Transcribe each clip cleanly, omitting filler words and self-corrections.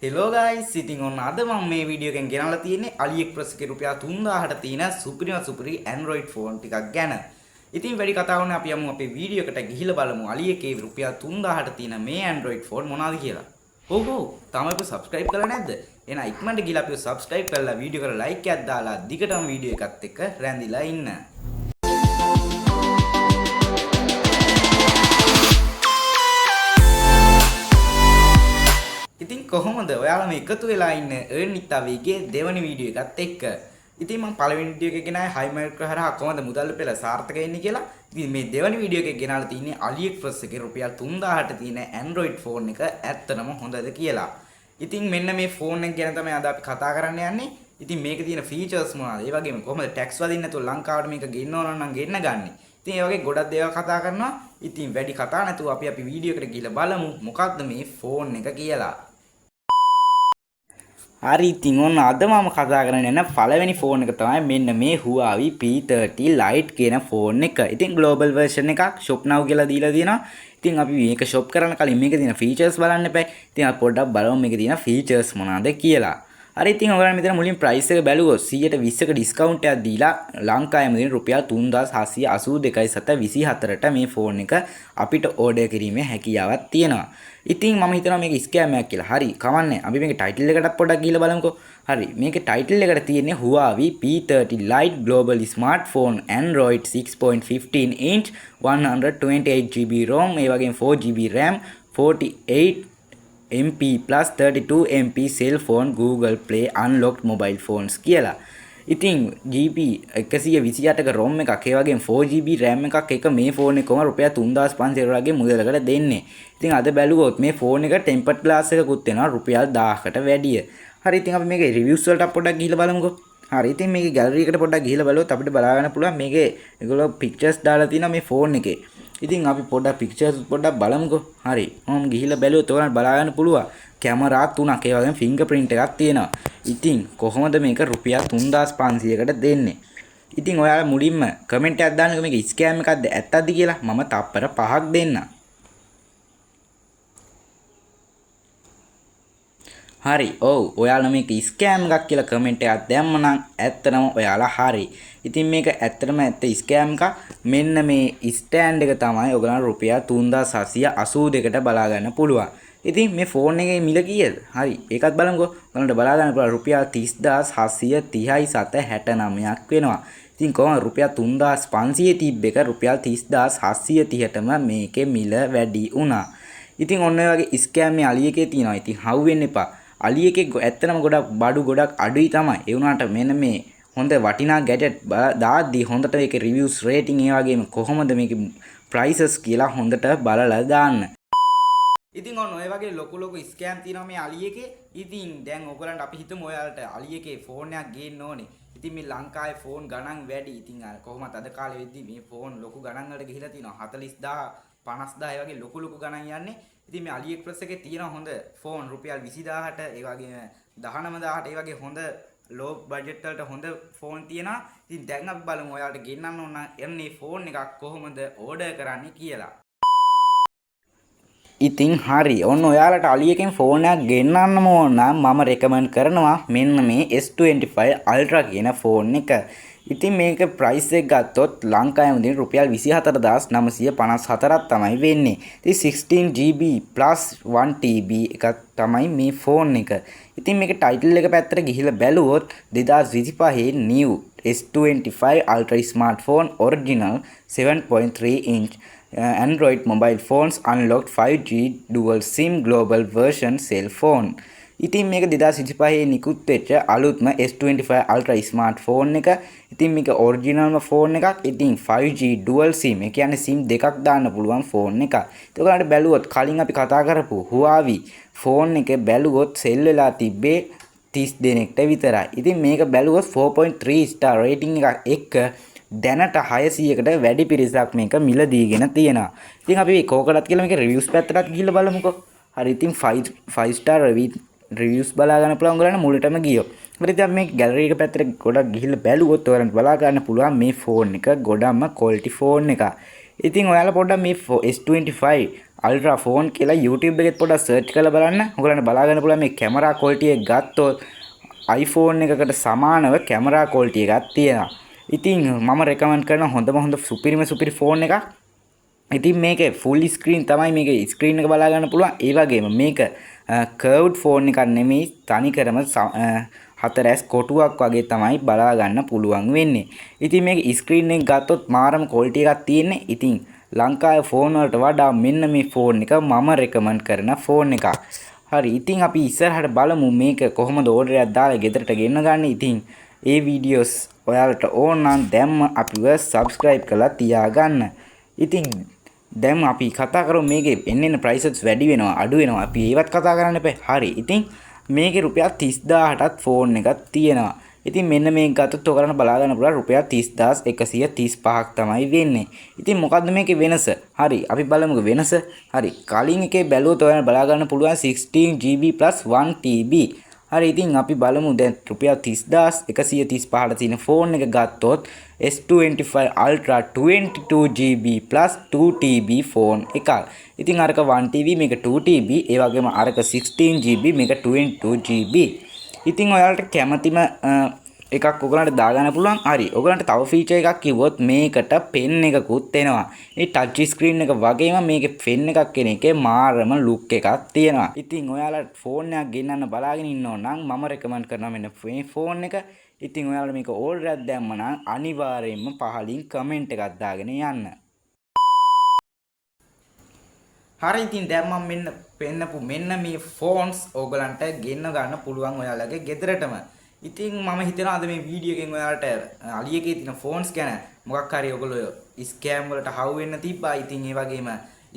Hello guys, ඉතින් ඔන්න අද මම මේ වීඩියෝ එකෙන් ගෙනල්ලා තියෙන්නේ AliExpress එකේ රුපියල් 3000ට තියෙන සුපිරිම සුපිරි Android phone ටිකක් ගැන. ඉතින් වැඩි කතා ඕනේ, අපි යමු අපේ වීඩියෝ එකට ගිහිල්ලා බලමු Ali එකේ රුපියල් 3000ට තියෙන මේ Android phone මොනවද කියලා. ඔව් ඔව්, තාම අපිව subscribe කරලා නැද්ද? එහෙනම් ඉක්මනට ගිහලා අපිව subscribe කරලා වීඩියෝ එකට like එකක් දාලා දිගටම වීඩියෝ එකත් එක්ක රැඳිලා ඉන්න. ඉතින් කොහොමද ඔයාලම එකතු වෙලා ඉන්න ඒර්න් විත් දෙවනි වීඩියෝ එකත් එක්ක? ඉතින් මම පළවෙනි වීඩියෝ එකේ ගෙනාවේ හයි මයික්‍රෝ හරහා කොහොමද මුදල් පෙළ සාර්ථක වෙන්නේ කියලා. ඉතින් මේ දෙවනි වීඩියෝ එකේ ගෙනාලා තින්නේ AliExpress එකේ රුපියල් 3000ට තියෙන Android phone එක ඇත්තටම හොඳද කියලා. ඉතින් මෙන්න මේ ෆෝන් එක ගැන තමයි අද අපි කතා කරන්න යන්නේ. ඉතින් මේකේ තියෙන ෆීචර්ස් මොනවද? ඒ වගේම කොහොමද ටැක්ස් වදින්න නැතුව ලංකාවට මේක ගෙන්න ඕන නම් ගෙන්න ගන්නෙ? ඉතින් ඒ වගේ ගොඩක් දේවල් කතා කරනවා. ඉතින් වැඩි කතා නැතුව අපි අපි වීඩියෝ එකට ගිහලා බලමු මොකක්ද මේ ෆෝන් එක කියලා. හරි, ඉතින් ඔන්න අද මම කතා කරන්න යන පළවෙනි ෆෝන් එක තමයි මෙන්න මේ Huawei P30 Lite කියන ෆෝන් එක. ඉතින් ග්ලෝබල් වර්ෂන් එකක් Shop Now කියලා දීලා තියෙනවා. ඉතින් අපි මේක ෂොප් කරන්න කලින් මේකේ තියෙන ෆීචර්ස් බලන්න එපා. ඉතින් අපි පොඩ්ඩක් බලමු මේකේ තියෙන ෆීචර්ස් මොනවාද කියලා. හරි, ඉතින් ඔයගොල්ලන් මෙතන මුලින් ප්‍රයිස් එක බැලුවොත් 120ක ඩිස්කවුන්ට් එකක් දීලා ලංකාවේම දෙන රුපියල් 3782.24ට මේ ෆෝන් එක අපිට ඕඩර් කිරීමේ හැකියාවක් තියෙනවා. ඉතින් මම හිතනවා මේක ස්කෑම් එකක් කියලා. හරි, කමන්නේ. අපි මේකේ ටයිටල් එකටත් පොඩ්ඩක් ගිහලා බලමුකෝ. හරි, මේකේ ටයිටල් එකට තියෙන්නේ Huawei P30 Lite Global Smartphone Android 6.15 inch 128 GB ROM, ඒ වගේම 4 GB RAM, 48 MP plus 32 MP cell phone, Google Play unlocked mobile phones කියලා. ඉතින් GB 128ක ROM එකක්, ඒ වගේම 4 GB RAM එකක් එක මේ ෆෝන් එක කොහම රුපියල් 3500 වගේ මුදලකට දෙන්නේ. ඉතින් අද බැලුවොත් මේ ෆෝන් එක ටෙම්පර්ඩ් ග්ලාස් එකකුත් වෙනවා රුපියල් 1000කට වැඩිය. හරි, ඉතින් අපි මේකේ රිවිව්ස් වලට පොඩ්ඩක් ගිහිල්ලා බලමුකෝ. හරි, ඉතින් මේකේ ගැලරි එකට පොඩ්ඩක් ගිහිල්ලා බලුවොත් අපිට බලා ගන්න පුළුවන් මේකේ ඒගොල්ලෝ පික්චර්ස් දාලා තියෙනවා මේ ෆෝන් එකේ. ඉතින් අපි පොඩ්ඩක් පික්චර්ස් පොඩ්ඩක් බලමුකෝ. හරි. මම ගිහිල්ලා බැලුවොත් ඔයාලට බලා ගන්න පුළුවන්. කැමරා තුනක්, ඒ වගේම ෆින්ගර් ප්‍රින්ට් එකක් තියෙනවා. ඉතින් කොහොමද මේක රුපියල් 3500කට දෙන්නේ? ඉතින් ඔයාලා මුලින්ම කමෙන්ට් එකක් දාන්නකෝ මේක ස්කෑම් එකක්ද ඇත්තක්ද කියලා. මම තප්පර 5ක් දෙන්නම්. හරි, ඔව්, ඔයාලා මේක ස්කෑම් එකක් කියලා කමෙන්ට් එකක් දැම්ම නම් ඇත්තටම ඔයාලා හරි. ඉතින් මේක ඇත්තටම ඇත්ත ස්කෑම් එකක්. මෙන්න මේ ස්ටෑන්ඩ් එක තමයි ඔයගොල්ලන් රුපියල් 3782ට බලා ගන්න පුළුවන්. ඉතින් මේ ෆෝන් එකේ මිල කීයද? හරි, ඒකත් බලමුකෝ. ඔයාලන්ට බලා ගන්න පුළුවන් රුපියල් 30,730.69ක් වෙනවා. ඉතින් කොහොමද රුපියල් 3500 තිබ්බ එක රුපියල් 30,730ටම මේකේ මිල වැඩි වුණා? ඉතින් ඔන්න ඔය වගේ ස්කෑම් මේ අලි එකේ තියෙනවා. ඉතින් හවු වෙන්න එපා. අලි එකේ ඇත්තටම ගොඩක් බඩු ගොඩක් අඩුයි තමයි. ඒ වුණාට මෙන්න මේ හොඳ වටිනා ගැජට් දාද්දි හොඳට ඒකේ රිවිව්ස්, රේටින්, ඒ වගේම කොහොමද මේකේ ප්‍රයිසස් කියලා හොඳට බලලා දාන්න. ඉතින් ඔන්න ඔය වගේ ලොකු ලොකු ස්කෑම් තියෙනවා මේ අලි එකේ. ඉතින් දැන් ඔයගොල්ලන්ට අපි හිතමු ඔයාලට අලි එකේ ෆෝන් එකක් ගේන්න ඕනේ. ඉතින් මේ ලංකාවේ ෆෝන් ගණන් වැඩි. ඉතින් අර කොහොමත් අද කාලේ වෙද්දි මේ ෆෝන් ලොකු ගණන් වලට ගිහිලා තියෙනවා. 40,000, 50,000 වගේ ලොකු ලොකු ගණන් යන්නේ. ඉතින් මේ AliExpress එකේ තියෙන හොඳ ෆෝන් රුපියල් 20,000ට, ඒ වගේම 19,000ට, ඒ වගේ හොඳ ලෝ බජට් වලට හොඳ ෆෝන් තියෙනවා. ඉතින් දැන් අපි බලමු ඔයාලට ගෙන්නන්න ඕන නම් එන්නේ ෆෝන් එකක් කොහොමද ඕඩර් කරන්නේ කියලා. ඉතින් හරි, ඔන්න ඔයාලට අලි එකෙන් ෆෝන් එකක් ගෙන්නන්නම ඕන නම් මම රෙකමන්ඩ් කරනවා මෙන්න මේ S25 Ultra කියන ෆෝන් එක. ඉතින් මේක ප්‍රයිස් එක ගත්තොත් ලංකාවේ මුදලින් රුපියල් 24,954ක් තමයි වෙන්නේ. ඉතින් 16 GB plus 1 TB එකක් තමයි මේ ෆෝන් එක. ඉතින් මේක ටයිටල් එක පැත්තට ගිහිල්ලා බැලුවොත් 2025 new S25 Ultra smartphone original 7.3 inch Android mobile phones unlocked 5G dual SIM global version cell phone. ඉතින් මේක 2025 නිකුත් වෙච්ච අලුත්ම S25 Ultra smartphone එක. ඉතින් මේක ඔරිජිනල්ම ෆෝන් එකක්. ඉතින් 5G dual SIM, ඒ කියන්නේ SIM දෙකක් දාන්න පුළුවන් ෆෝන් එකක්. ඉතින් ඔයාලට බැලුවොත් කලින් අපි කතා කරපු Huawei phone එක බැලුවොත් සෙල් වෙලා තිබ්බේ 30 දෙනෙක්ට විතරයි. ඉතින් මේක බැලුවොත් 4.3 star rating එකක් එක්ක දැනට 600කට වැඩි පිරිසක් මේක මිලදීගෙන තියෙනවා. ඉතින් අපි කෝකටත් කියලා මේක රිවිව්ස් පැත්තටත් ගිහිල්ලා බලමුකෝ. හරි, ඉතින් 5 star reviews බලා ගන්න පුළුවන් ඔයගොල්ලන්ට මුලටම ගියොත්. හරි, ඉතින් අපි මේ ගැලරි එක පැත්තට ගොඩක් ගිහිල්ලා බැලුවොත් ඔයාලන්ට බලා ගන්න පුළුවන් මේ ෆෝන් එක ගොඩක්ම ක්වොලිටි ෆෝන් එකක්. ඉතින් ඔයාලා පොඩ්ඩක් මේ S25 Ultra phone කියලා YouTube එකෙත් පොඩ්ඩක් සර්ච් කරලා බලන්න. ඔයගොල්ලන්ට බලා ගන්න පුළුවන් මේ කැමරා ක්වොලිටි එක ගත්තොත් iPhone එකකට සමානව කැමරා ක්වොලිටි එකක් තියෙනවා. ඉතින් මම රෙකමන්ඩ් කරන හොඳම හොඳ සුපිරිම සුපිරි ෆෝන් එකක්. ඉතින් මේකේ ෆුල් ස්ක්‍රීන් තමයි, මේකේ ස්ක්‍රීන් එක බලා ගන්න පුළුවන්. ඒ වගේම මේක කර්ව්ඩ් ෆෝන් එකක් නෙමෙයි, තනිකරම හතරැස් කොටුවක් වගේ තමයි බලා ගන්න පුළුවන් වෙන්නේ. ඉතින් මේක ස්ක්‍රීන් එක ගත්තොත් මාරම ක්වොලිටි එකක් තියෙන්නේ. ඉතින් ලංකාවේ ෆෝන් වලට වඩා මෙන්න මේ ෆෝන් එක මම රෙකමන්ඩ් කරන ෆෝන් එකක්. හරි, ඉතින් අපි ඉස්සරහට බලමු මේක කොහොමද ඕඩර් එකක් දාලා ගෙදරට ගෙන්න ගන්න. ඉතින් ඒ වීඩියෝස් ඔයාලට ඕන නම් දැන්ම අපිව සබ්ස්ක්‍රයිබ් කරලා තියාගන්න. ඉතින් දැන් අපි කතා කරමු මේකේ එන්න එන්න ප්‍රයිසස් වැඩි වෙනවා, අඩු වෙනවා, අපි ඒවත් කතා කරන්න එපා. හරි, ඉතින් මේකේ රුපියල් 30,000ටත් ෆෝන් එකක් තියෙනවා. ඉතින් මෙන්න මේක ගත්තොත් ඔයාලට බලා ගන්න පුළුවන් රුපියල් 30,135ක් තමයි වෙන්නේ. ඉතින් මොකද්ද මේකේ වෙනස? හරි, අපි බලමුකෝ වෙනස. හරි, කලින් එකේ බැලුවොත් ඔයාලට බලා ගන්න පුළුවන් 16 GB 1 TB. හරි, ඉතින් අපි බලමු දැන් රුපියල් 30,135ට තියෙන ෆෝන් එක ගත්තොත් S25 Ultra 22 GB 2 TB phone එකක්. ඉතින් අරක 1 TB, මේක 2 TB, ඒ වගේම අරක 16 GB, මේක 22 GB. ඉතින් ඔයාලට කැමතිම එකක් ඔයගලන්ට දාගන්න පුළුවන්. හරි. ඔයගලන්ට තව ෆීචර් එකක් කිව්වොත් මේකට පෙන් එකකුත් එනවා. මේ ටච් ස්ක්‍රීන් එක වගේම මේකේ පෙන් එකක් එන එකේ මාරම ලුක් එකක් තියෙනවා. ඉතින් ඔයාලා ෆෝන් එකක් ගෙන්නන්න බලාගෙන ඉන්නව නම් මම රෙකමන්ඩ් කරනවා මෙන්න මේ ෆෝන් එක. ඉතින් ඔයාලා මේක ඕඩර් එකක් දැම්ම නම් අනිවාර්යයෙන්ම පහලින් කමෙන්ට් එකක් දාගෙන යන්න. හරි, ඉතින් දැන් මම මෙන්න පෙන්නපු මෙන්න මේ ෆෝන්ස් ඕගලන්ට ගෙන්න ගන්න පුළුවන් ඔයාලගේ ගෙදරටම. ඉතින් මම හිතනවා අද මේ වීඩියෝ එකෙන් ඔයාලට අලි එකේ තියෙන ෆෝන්ස් ගැන මොකක් හරි ඔයගොල්ලෝ ස්කෑම් වලට හවු වෙන්න තිබ්බා. ඉතින් ඒ වගේම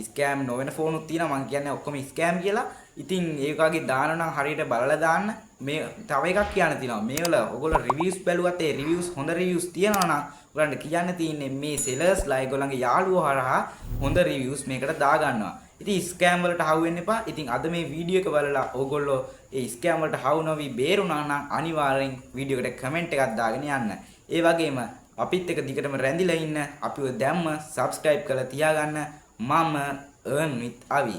ස්කෑම් නොවන ෆෝනුත් තියෙනවා. මං කියන්නේ ඔක්කොම ස්කෑම් කියලා. ඉතින් ඒ වගේ දාන නම් හරියට බලලා දාන්න. මේ තව එකක් කියන්න තියෙනවා. මේ වල ඔයගොල්ලෝ රිවිව්ස් බැලුවත් ඒ රිවිව්ස් හොඳ රිවිව්ස් තියෙනවා නම් ඔයගොල්ලන්ට කියන්න තියෙන්නේ මේ සෙලර්ස්ලා ඒගොල්ලන්ගේ යාළුවෝ හරහා හොඳ රිවිව්ස් මේකට දාගන්නවා. ඉතින් ස්කෑම් වලට හවු වෙන්න එපා. ඉතින් අද මේ වීඩියෝ එක බලලා ඕගොල්ලෝ ඒ ස්කෑම් වලට හවු නොවි බේරුණා නම් අනිවාර්යෙන් වීඩියෝ එකට කමෙන්ට් එකක් දාගෙන යන්න. ඒ වගේම අපිත් එක්ක දිගටම රැඳිලා ඉන්න අපිව දැම්ම සබ්ස්ක්‍රයිබ් කරලා තියාගන්න. මම Earn with Avi.